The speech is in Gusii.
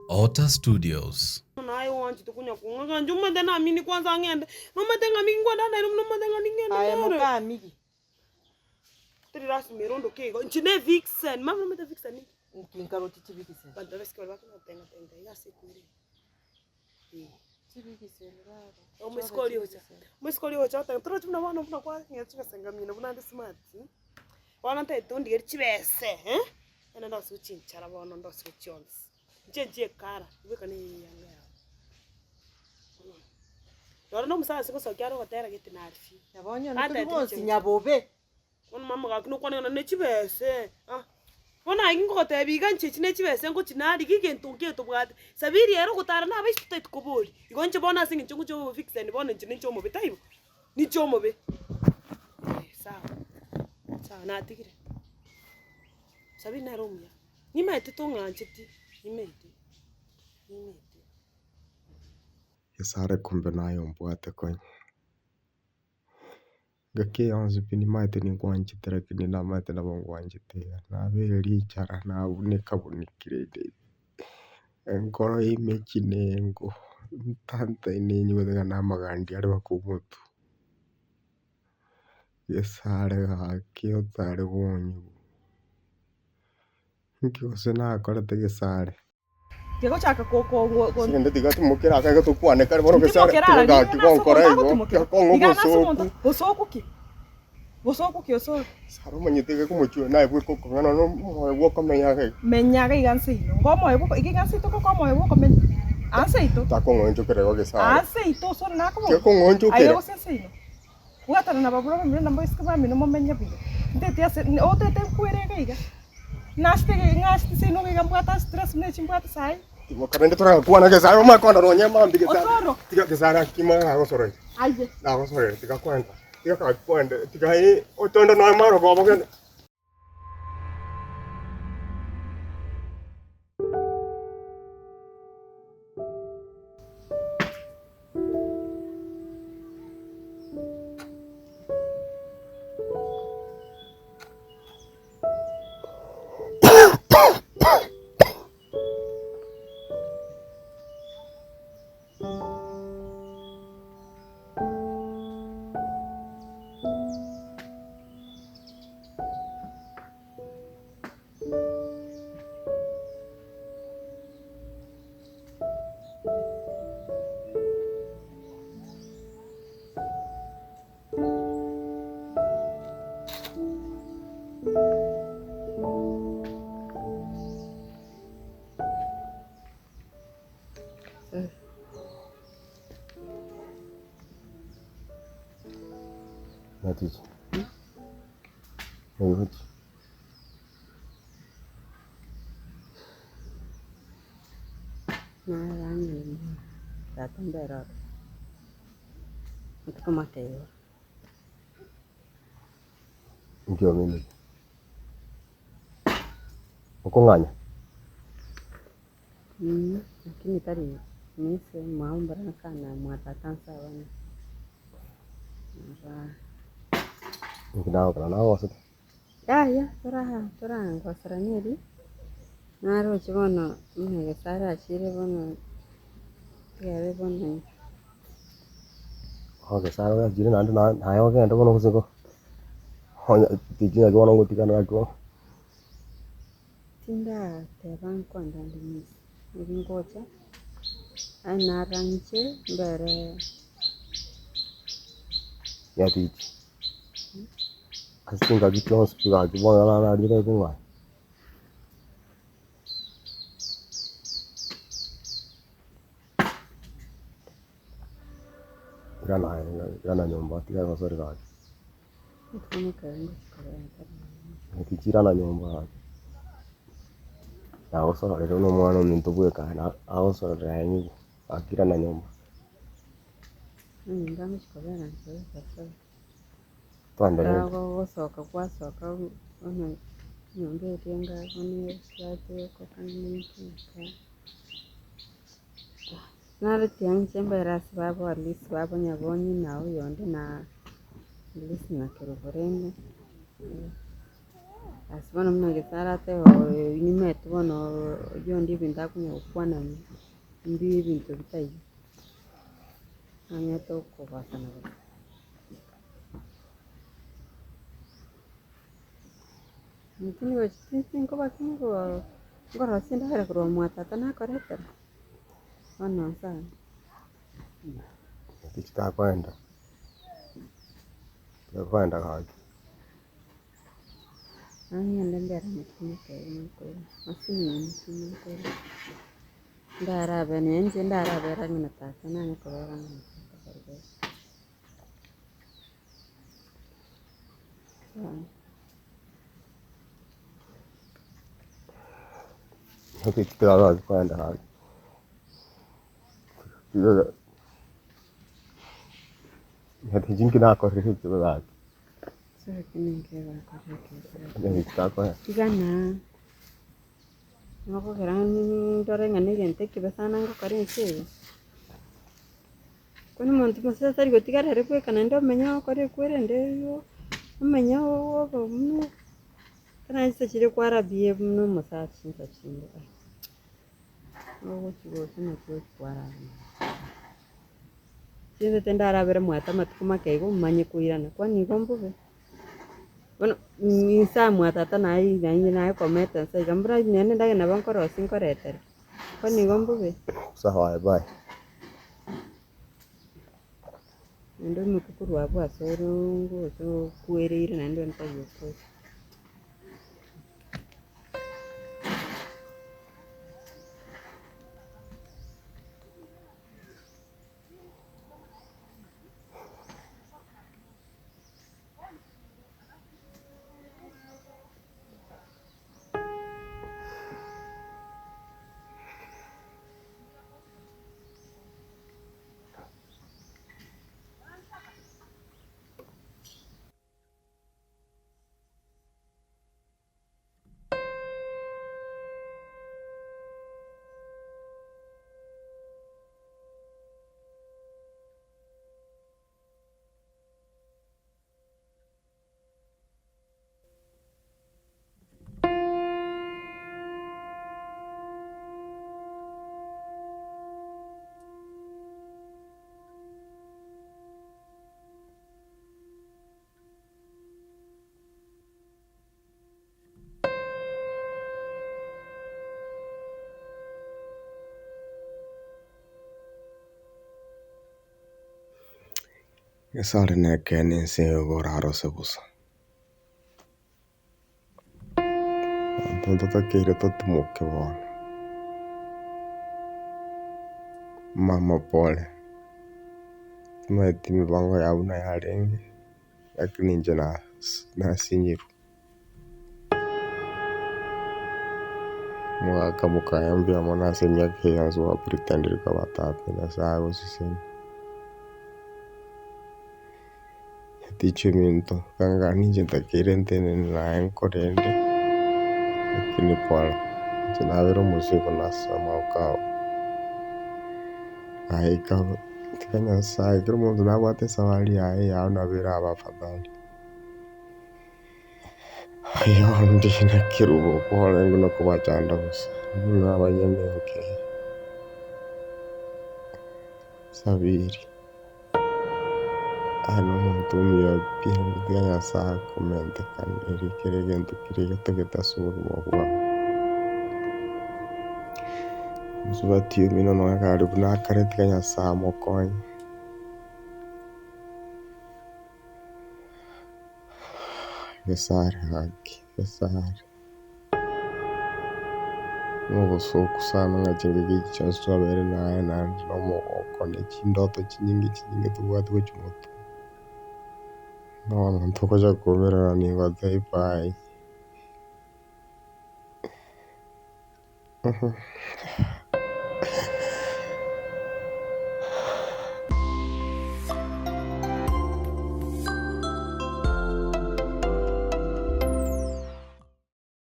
Otter Studios. Naye oanchete konya kong'aka inche omanyete namini kwanza ng'ende, nomanyete ng'a ningwenda Nairobi nomanyete ng'a ning'ende Aye nere. mokamigi. Teri lasima ere ondoke igo, inche ne vixen, mama nomanyete vixen ninki? Inki nkaroche chivixen. Abanto babesike baria bakonya gotenga tenga iga ase ekwere eye, eh. Chivixen baba. Omoiseke oria ocha, omoiseke oria ocha oteba torochi buna bono buna kwang'ea chibesa nkamina buna ande smart, bono ntagete ondigerie chibese eh, naende ndosiwe chinchara bono ndosiwe chionsi. Nchenchie ekara, obekane eyanga yao. Noro na omosacha ase gosokia are ogotera gete narifie. Nabo onye onde tori bonsi nyabobe. Bono mama gaki nokwane ng'a ne chibese ah. Bono aye ngogotebia iga inche echi ne chibese ngochi narigia egento nki etobwate. Sabiri ere ogotara na abaiseke totaeti koboria. Igo inche bono ase eng'encho ngochia obo vixen bono inche ninche omobe taibo? Ninche omobe. Eh sawa, sawa natigire. Sabiri nere omuya. Nimaete tong'ancheti, nimaete, nimaete. Gesare kumbe naye ombwate konya. Ngaki eye yonsi pi nimaete ninkwanchete lakini namaete nabo nkwanchete iga, nabeire richara nabuneka bunikire inde enkoro ime chinengo, ntantaine nyigwete ng'a namagandi are mpaka omotwe. Gesare gaki otare bwonyigu. Inki gose nakorete gesare? Kegochaka ko ko ko ko Sigende tiga timokera ake iga tokwane kare bono gesare Ntimokera tiga ara gaki nigo nase gonkora omonto igo agotimokera. tiga kong'a Iga nase obosoku. omonto bosoku ki? Bosoku ki osoro? Gesare omanyete iga komochwe naye bweka okong'ana nonya omoyo bwa okomenya iga iga. Menya iga iga nse ino. Ngo omoyo bwo iga iga nse ito koko omoyo bwa okomenya. Aa nse ito. Takong'onchokera igo gesare. Aa nse ito osoro nakoboria. Tiga kong'onchokera. Aye gose nse ino. Bwatana na babura bamino na abaiseke bamino momenye buya. Nteti ase otete nkwere iga iga. Nasete ng'asete seino iga iga mbwate ase stress buna echi mbwate saii. Timoka rende torakwana gesare omanye kogenda nonye mambia gesare. Osoro. Tiga gesare gaki mang'ana nagosoroire. Aye. Nagosorire tiga kwenda. Tiga gaki kwende tiga otonde nonye marogoba ogende. Nyatichi. Oibuchi. Narang'ina tata mbere ore, amatuko make igo. Inki omineti? Okong'anya? Lakini tari inse mwao mbora nsana mwa tata nse abana aba. Inki nagokora nagosete? Yaya toraha torangoserania erio, naroche bono buna Nyasae arachire bono tigere bono inche. Oh Nyasae orachire naende naye ogende bono gose ko onya tichi naki bono ngotigana naki bono. Tindateba nkoenda ande misa, nari ngocha, aye narang'iche mbere. Nyatichi, ase chingaki chionsi pi gaki bono nararire kong'anya. Irana irana nyomba tiga gosori gaki. Nyatichi irana nyomba gaki. Nagosororire buna omwana ominto bweka agosororera aye nigo gaki irana nyomba. Twanderete. Naroche inche mbere ase baba Alice baba Nyabonyi na oyonde na Alice na Kerubo rende. Ase bono buna Gesare ateba oyo nimanyete bono oyio onde ebinto akonya gokwanania, mbi ebinto bitaiyo, nanyete okobasana bosa. Inche nigo tinkoba nkorosia endagera korwa mwa tata nakoretera, bono nsabe. Tichitakoenda, tibakoenda gaki. Nang'ende mbere motumeke mokoira, masinini motumeke ndarabe nonye inche ndarabere ang'e na tata nanye kobera ang'e na tata barobwo. Tibakoenda gaki. Nki nakorire ekebe gaki? Tigana, nokogera ndore ng'a negento ekebe sana ngokora ense eye. Kwani omonto mosese tari gotigara ere bweka naende omenye okore ekwerende eywo, omenye obe buna tari chinsa chiria kwarabie buna omosacha chinsa chinde ah. Ogochi gocha naki ogochi kwarabia. Chinsete ndarabere mwate amatuko make igo manye koirana, kwani igo mbobe? Bono insaa mwa tata naye naye naye kometa nsa iga mbura naende endagera nabo nkorosia nkoretere, kwani igo mbobe? Sawa bye. Naende oimoke korwa abwo ase ore ngocha okwereire naende onde taiyo okocha. Gesare nekeene ense eye borarose bosa. Abanto ntotakeire totimoke bono. Mama pole, timanyeti emipango yao buna yarenge, lakini inche nasinyirwe. Omogaka mokaya mbuya mono ase emiaka eye yonsi gwapretendire koba tata, Nyasaye agosesenie. Ticha ebinto, kanga ninche ntakeire ntenene naye nkorende, lakini pole, inche nabere omosigo nase amaboko ao. Aye ika tiga Nyasaye, kera omonto nabwate esafari yaye yao nabo erabe afadhali. Aye onde nakerubo kwarenge nokobachanda bosa, buna abanyene enka eye. Sabiri, aye nomonto omuya pi, tiga Nyasaye akomentekanere kera egento keria getagete ase obogima bwao. Mosubati omino nonya kare buna akare tiga Nyasaye amokonye. Gesare gaki, gesare. Nobosoku sana ng'a chingaki echi chionsi twabeire naye naende na omogoko na chindoto chinyinge chinyinge tobwate gochia motwe. Ng'a bono ntogocha koumerana nigo taifa aye.